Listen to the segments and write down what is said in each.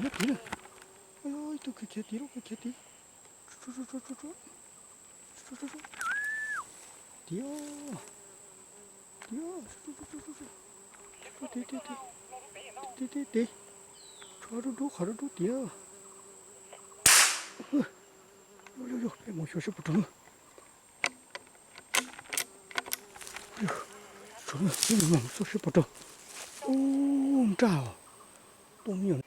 Ib tug khiav khiav tid lauj, khiav khiav tid. Tiag, tiag, tiag, tiag, tiag, tiag, tshuav dub dub qhov dub dub tiag. Yog, yog, yog, peb mus xyuas seb puas raug na. Tshuav, peb mus xauj seb puas raug. Ub, nraj os. Tuaj me nyuam.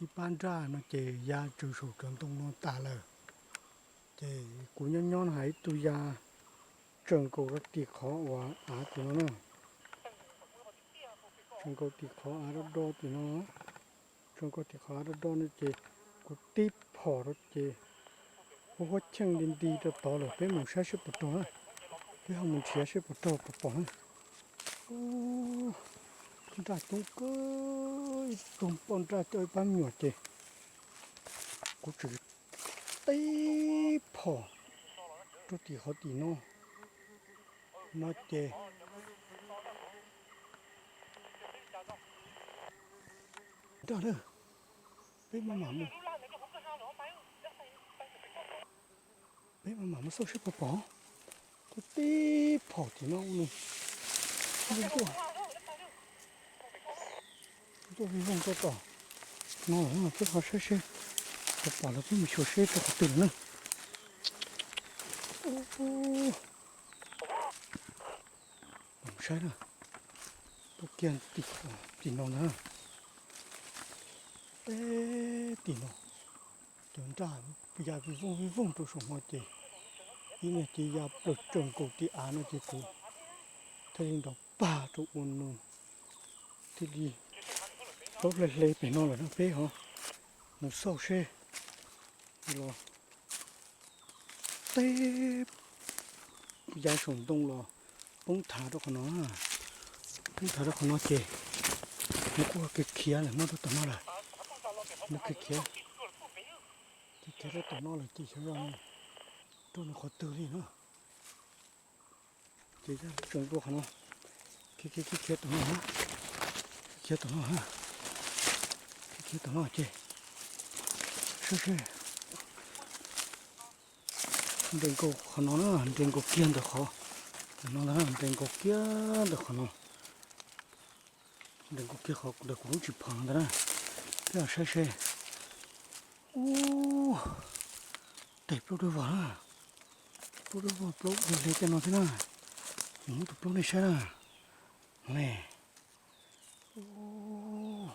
Ib pab nraj no ces ya tsawv saum cov ntoo no tas lawm. Ces kuv nyob nyob no hais ib tug ya tsawv nkaus rau tim qhov uas av tim no na. Tsawv nkaus tim qhov av do do tim no. Tsawv nkaus tim qhov av do do no ces kuv tib phom rau ces huab huab cheej nti nti rau tod lawm. Peb mus saib seb puas raug na. Peb ho mus nrhiav seb puas raug puas pom na. Ub, nraj coob kawg, ib tug poj nraj coj ib pab me nyuam ces kuv tseem tib phom rau tim qhov tim no, no ces nraj na, peb maj mam mus, peb maj mam mus xauj seb puas pom. Kuv tib phom tim no ua nws tuaj, tuaj vij voog tuaj tom no lawm, peb ho saib seb puas pom los peb mus xyuas seb rau qhov twg lawm na. Saib na, tuaj kiag tim no ntag, teb tim no, cov nraj ya vij voog vij voog rau saum no ces ib niag ces ya plaws tsawv nkaus tim av no ces kuv thiaj li nrov pag rau ua nws thiaj li plaub hle hle pem no lawm na. Peb ho mus xauj seb los teb ya saum ntoo los poob thav rau qhov no, poob thav rau qhov no ces nws kuj khiav khiav lawm no rau tom no lawm, nws khiav khiav, khiav khiav rau tom no lawm ces xyov yog rau nws qhov twg li na. Ces ya tseem dua qhov no, khiav khiav khiav tom no, khiav tom no, khiav khiav tom no ces saib seb. Nres nkaus qhov no na, nres nkaus kiag ntawm qhov, ntawm no ntag, nres nkaus kiag ntawm qhov no, nres nkaus kiag qhov ntawm kuv lub tsis phom no ntag na. Peb los saib seb. Ub, tes plaub dawb vog na, plaub dawb vog plaub hle tej no thiab na. Kuv muab tus plaub nej saib na, no ne. Ub,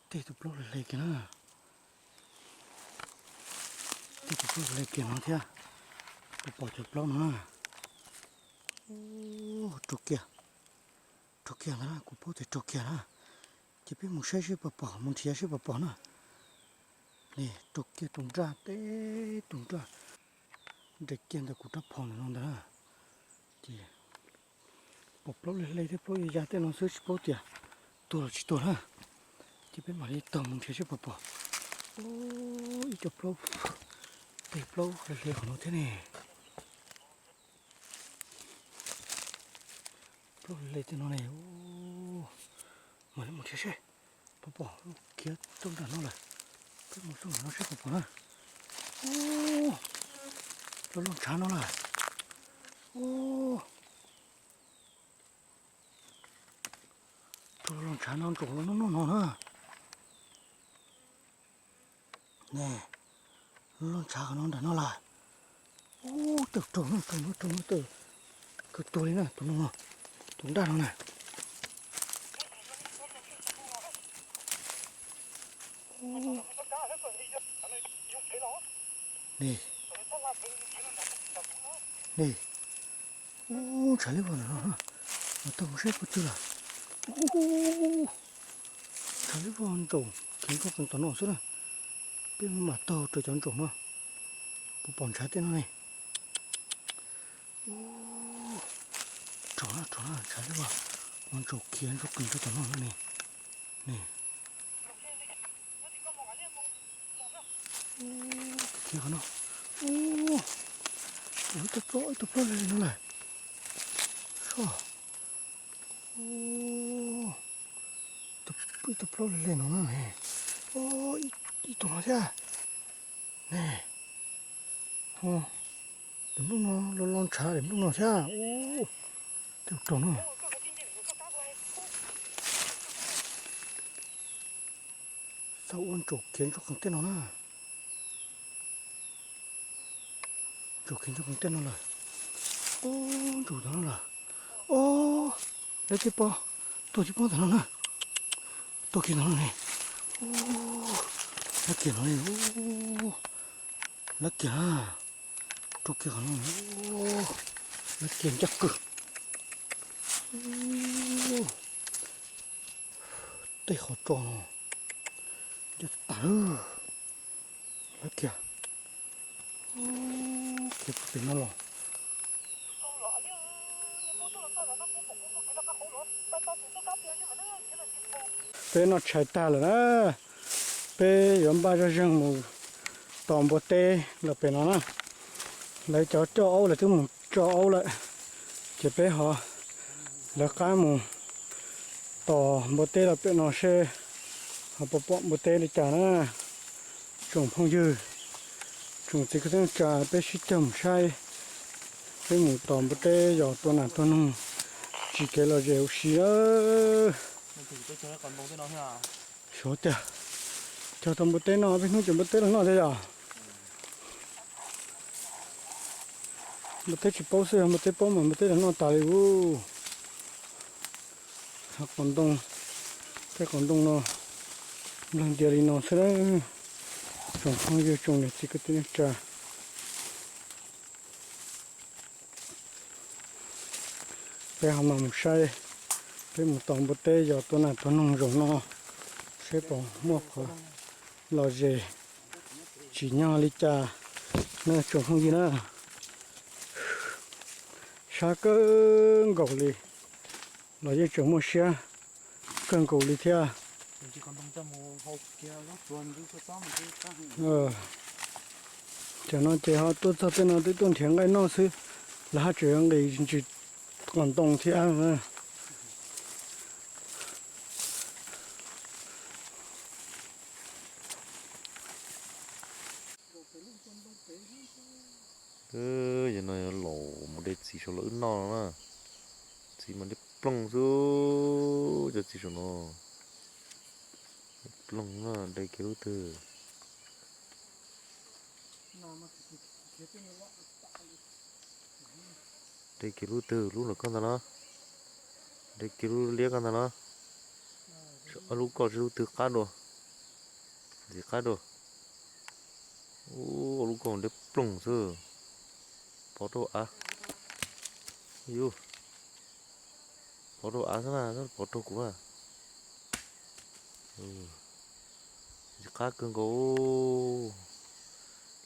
tej tus plaub hle hle kiag na. Tej tus plaub hle kiag no thiab. Kuv pom cov plaub no na. Raug kiag, raug kiag ntag na, kuv paub tias raug kiag na. Ces peb mus saib seb puas pom, mus nrhiav seb puas pom na. Ne, raug kiag tus nraj, teb tus nraj nres kiag ntawm kuv rab phom no ntag na. Ces pom plaub hle hle thiab plaub ya ya tej no xwb tsis paub tias tuag los tsis tuag na. Ces peb mam li taug mus nrhiav seb puas pom. Ub, ib co plaub, tej plaub hle hle qhov no thiab ne. Plaub hle hle tej no ne. Ub, mam li mus nrhiav seb puas pom, khiav tuaj nram no lawm. Peb mus xauj nram no seb puas pom na. Ub, los loj ntshav no lawm. Ub, los loj ntshav no ntsaum no no na. Ne, loj ntshav qhov no nram no lawm. Ub, tawm raug no, raug no, raug no, tawm kawg tuag li na, tus no, tus nraj no na. Ne, ne, ub, ntshav liab vog no, mas taug mus saib puas twg lawm. Ub, ntshav liab vog ntsaum khiav nkaus qees tom no xwb na. Peb mam taug raws cov ntsaum no, puas pom ntshav tej no ne. Ub, raug na, raug na, ntshav liab vog, ntsaum khiav nkaus qees rau tom no ne. Ne, khiav qhov no, Ub, ib tug plaub, ib tug plaub leg no lawm. Soj. Ub, ib tug plaub leg leg no na. Ub, ib tug no thiab. Ne, daim nplooj no los los ntshav daim nplooj no thiab. Ub, tej raug no. Xav ua ntsaum khiav ntsoog qees tej no na. Ntsaum khiav ntsoog qees tej no lawm. Ub, ntsaum ntawm no lawm. Ub, lawv tej pob, tuag tsis pob ntawm no na. Tuag kiag ntawm no ne. Ub, lawv kiag no ne. Ub, lawv kiag na. Tuag kiag qhov no. Ub, lawv kiag ncaj kawg. Ub, tej qhov tso no ncaj tas. Lawv kiag, kiag puag pem no los. Peb noj tshais tag lawm na, peb yuav npaj zoj zeeg mus tos npua teb los pem no na. Lawv cov coj aub lawv twb mus tso aub lawm, ces peb ho lawv qab mus tos npua teb los pem no seb ho puas pom npua teb li cas na. Tsoom phooj ywg, tsoom txiv kwv tij neej tsa, peb sib cog mus saib, peb mus tos npua teb yos tua nas tua noog, tsim kev lom zem huv si. Xyov tiag, cog tau npua teb noj, peb hnub cov npua teb los noj thiab yom. Npua teb tsis paub xwb, yog npua teb paub mas npua teb los noj tas li ub. Qhov ntoo, tej qhov ntoo no nplog ntia li no xwb. Tsoom phooj ywg tsoom niam txiv kwv tij neej tsa, peb ho mas mus saib, peb mus tos npua teb yos tua nas tua noog zaum no, seb puas muaj qhov lom zem tsim nyog li cas na tsoom phooj ywg na. Sab kawg nkaus li los yeej tseem muaj siab kawg nkaus li thiab. Cov no ces ho tuaj txog tej no twb tuaj nrhiav nqaij noj xwb, lawv haj tseem nqis ntsis qhov ntoo thiab. Yog no yog laus mus de txiv saum los wb noj no na. Txiv mas liab ploog xwb, cov txiv saum no liab ploog na, de kiag lub twg. De kiag lub twg, lub ntawm koj ntag los? De kiag lub liab koj ntag los? Ob lub koj seb lub twg qab dua, ntxiv qab dua. Ub, ob lub koj liab ploog xwb. Pov rau av. Yus, pov rau av xwb na, pov rau kuv a. Ntxiv qab kawg nkaus.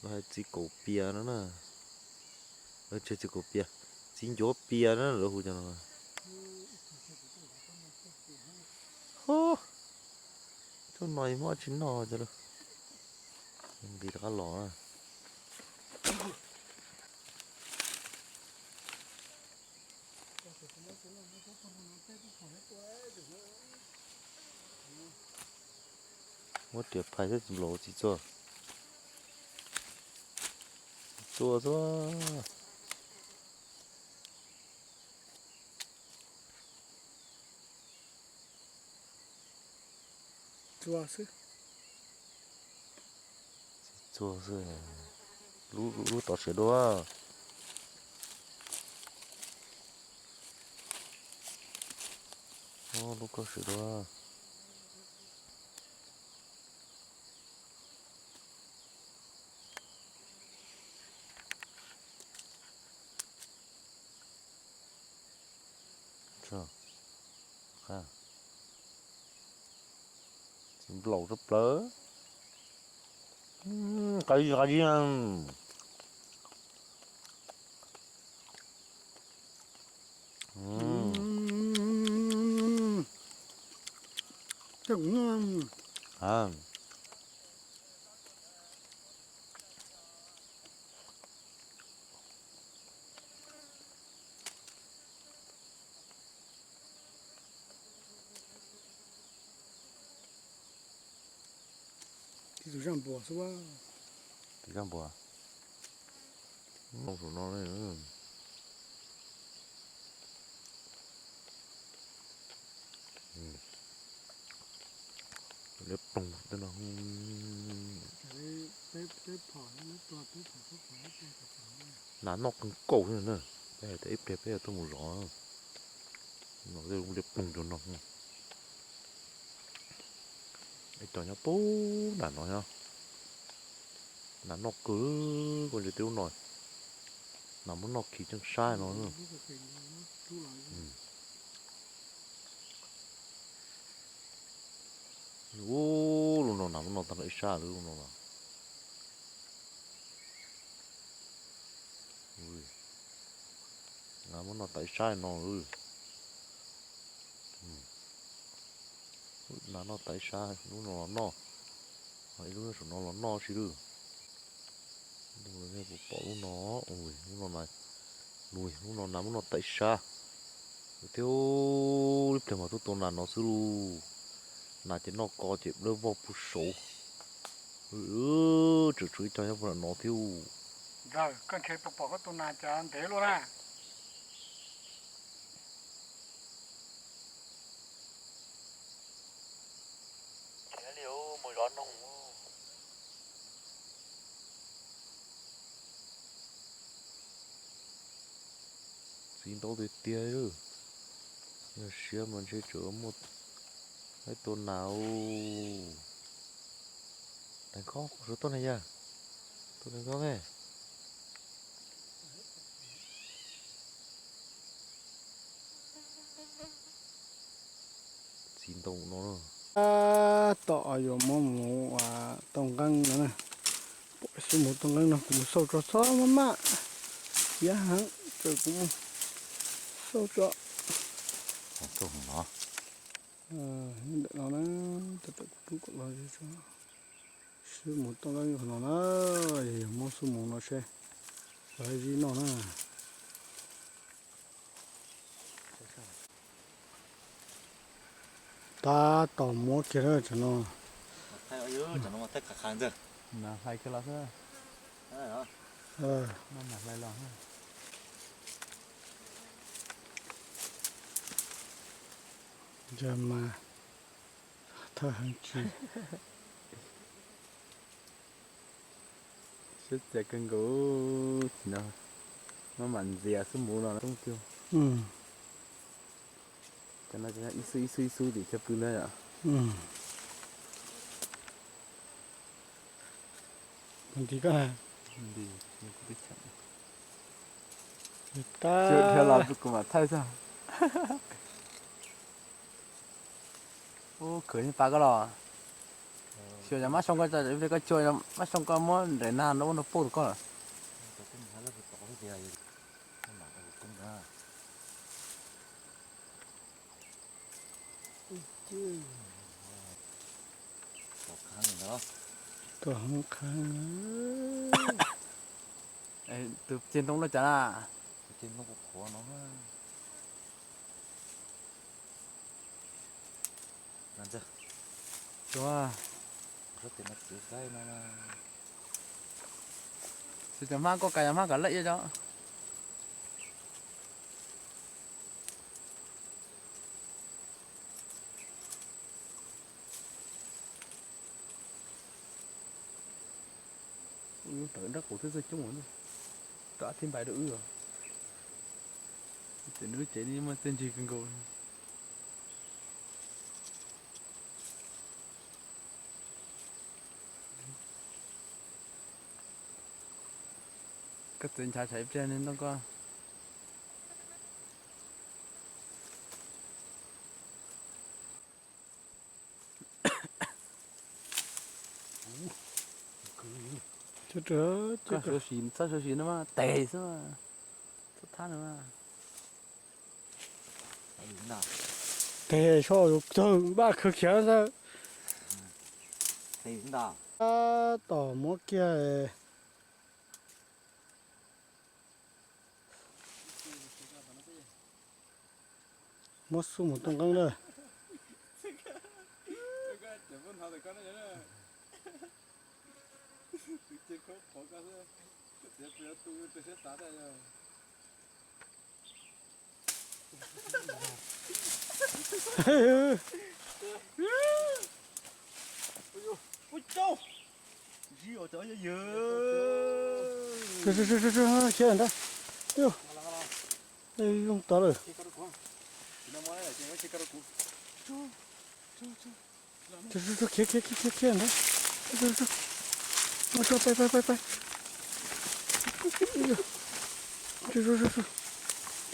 Lawv hais txiv kaum pias no na. Tsis txiv kaum pias, txiv ncuav pias na lawv hu cov no. Ho, cov no muab tsis noj cov lawm. Nqis rov qab los na. Muab riam phais thiab tsis nplaum txiv txuas. Txuas xwb. Txuas xwb. Txuas xwb. Lub, lub tod sawv dua. Lub koj sawv dua. Txiv nplaum rau plaws. Qab zib, qab zib. Tus zaj npua xwb. Tus zaj npua. Noj saum no. Liab ploog tej no. Nas noj kawg nkaus na. Peb hais tias ib pliag peb yuav tuaj mus zov. No liab ploog cov no. Ib co nyob puag nram no nyob. Nas noj kawg, koj ntsia tej lub no. Nas muab noj khi ceeb sab no. Ub, lub no nas muab noj tag ib sab lub no los. Nas muab noj tas ib sab no. Nas noj tas ib sab, lub no los noj, ho ib lub nyob saum no los noj si lawm. Puas pom lub no, lub no, lub no nas muab noj tas ib sab. Thiab ib pliag mas tuaj tua nas no xwb lauj. Nas ces noj ko ces lawv voj puag saud. Tseem tshuav ib co nyob puag nram no thiab. Koj nrhiav puas pom koj tus nas cas ntev luaj na. Txiv ntau tiag tiag. Yog siab mas ntshe tseem muaj ib tua nas. Deev khob, kuv suav tuaj na yawg. Tua deev khob me. Txiv ntoo no. Tab tom yuav muab mus ua tau nqeeb no na. Pom xub mus tau nqeeb no kuv mus xauj tso txhob maj maj. Yab heev, txawm kuv mus xauj tso. Ntawm no na, tab tom kuv rub kom los tso. Xub mus tau nqeeb qhov no na, yog muab xub mus no seb, los zib noj na. Tab tom muab kiag na cov no. Hlais kiag los xwb. Hlais los. Ntsa mas thawj heev tsis. Siab txias kawg nkaus, tsis no maj mam ntxias xub mus no coob tiag. Cov no ib xub ib xub ib xub tim chaw pw ntag yom. Nti koj na. Nti, kuv twb cheem. Tab dhia los kuv mam thaij xwb. Ub, khwv yeej pas koj los. Xyuas cov mab soo koj, koj xyuas mab soo koj muab nres nag no ua nrog pauj rau koj lawm. Tus ceg ntoo loj cas na? Tus ceg ntoo qhuav qhuav no. Tus cov hmab koj ka cov hmab kom lawm ib co. Ub, tab tom nrab qaum thiab txawj coob, rov thib npais rau wb os. Ces nws lub cev li muaj txiaj ntsig kawg nkaus. Koj txiav nchav tsam ib pliag ntoo koj. Txhob suav sim no mas tes xwb, txhob thab no mas. Tes soj yus tawg npaj khawv khiav ntag. Tab tom muab kiag. Muab xub mus tau nqeeb na. Ces qhov qhov koj xwb, koj tias pes tu rau siab xav tas yog. Khiav ntag. Zoo tod lawm. Khiav khiav khiav khiav khiav ntag. Pais pais pais pais.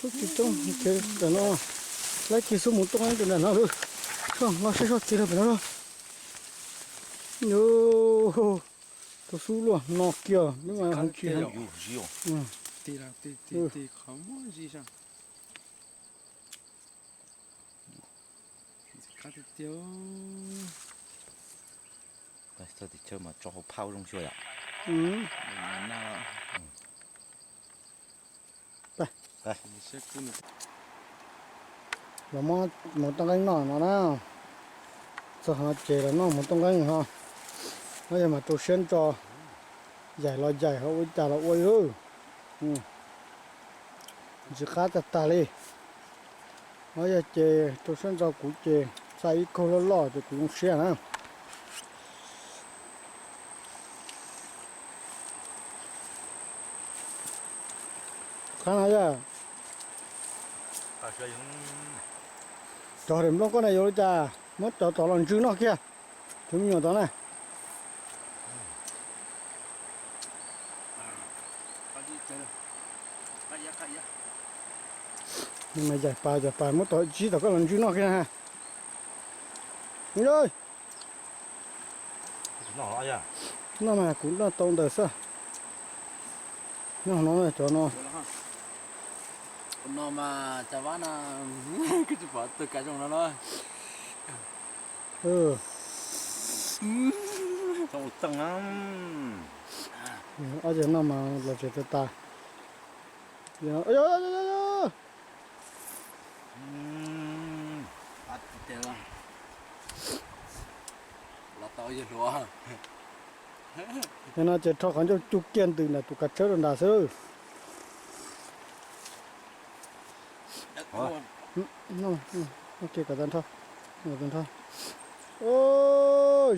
Tsis tau, ntawm no, laib kiag xub mus tooj ib ntawm no lawm. Los saib soj txiv lawm pem no. Tus xub luaj no kiag, lub no heev tsis heev. Txog tim chaw mas tso hauv phaj zoo xyuas yom. Los muab mus tooj qeeb noj no na. Txog hov ces los noj mus tooj qeeb ho. Noj yog mas rau siab ntso, yaim los yaim ho ua cas los ua li. Ntsis qab tag tag li. Noj yog ces rau siab ntso kuv ces xa ib kaug loj loj ces kuv zoo siab na. Qab no yog cov daim nplooj koj na yuav li cas muab cov tod los ntsw noj kiag. Tus me nyuam tod na. Mas yaim pas yaim pas muab tod ntsib tod koj los ntsw noj kiag na. Noj mas kuv noj tau ntawd xwb. Noj no cov no. No mas cas vab no, koj tsis pom tawg kav zoo no los. Ob txeeg na. Ob txeeg no mas los tsev tas tas. Yog no ces rho qhov ncauj cug kiag ntws ntawm tus kav tsawb rau nrad xwb.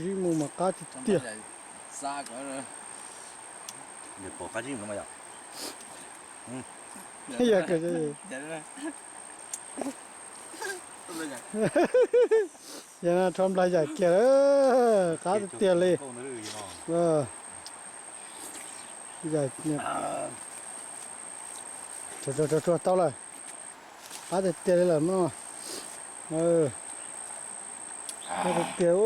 Zib mus mas qab tiag tiag. Yog no rho nplaig yaim kiag, qab tiag tiag li. Tsuag tsuag tsuag tau lawm. Qab tiag tiag li lawm no. Qab tiag tiag.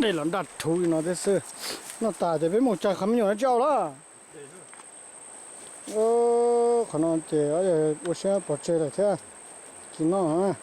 Dej los nraj rhuv li no thiab xwb. Noj tas ces peb mus cog qhov me nyuam no tsis au lawm. Qhov no ces ua siab pov tseg lawm thiab, tsis noj.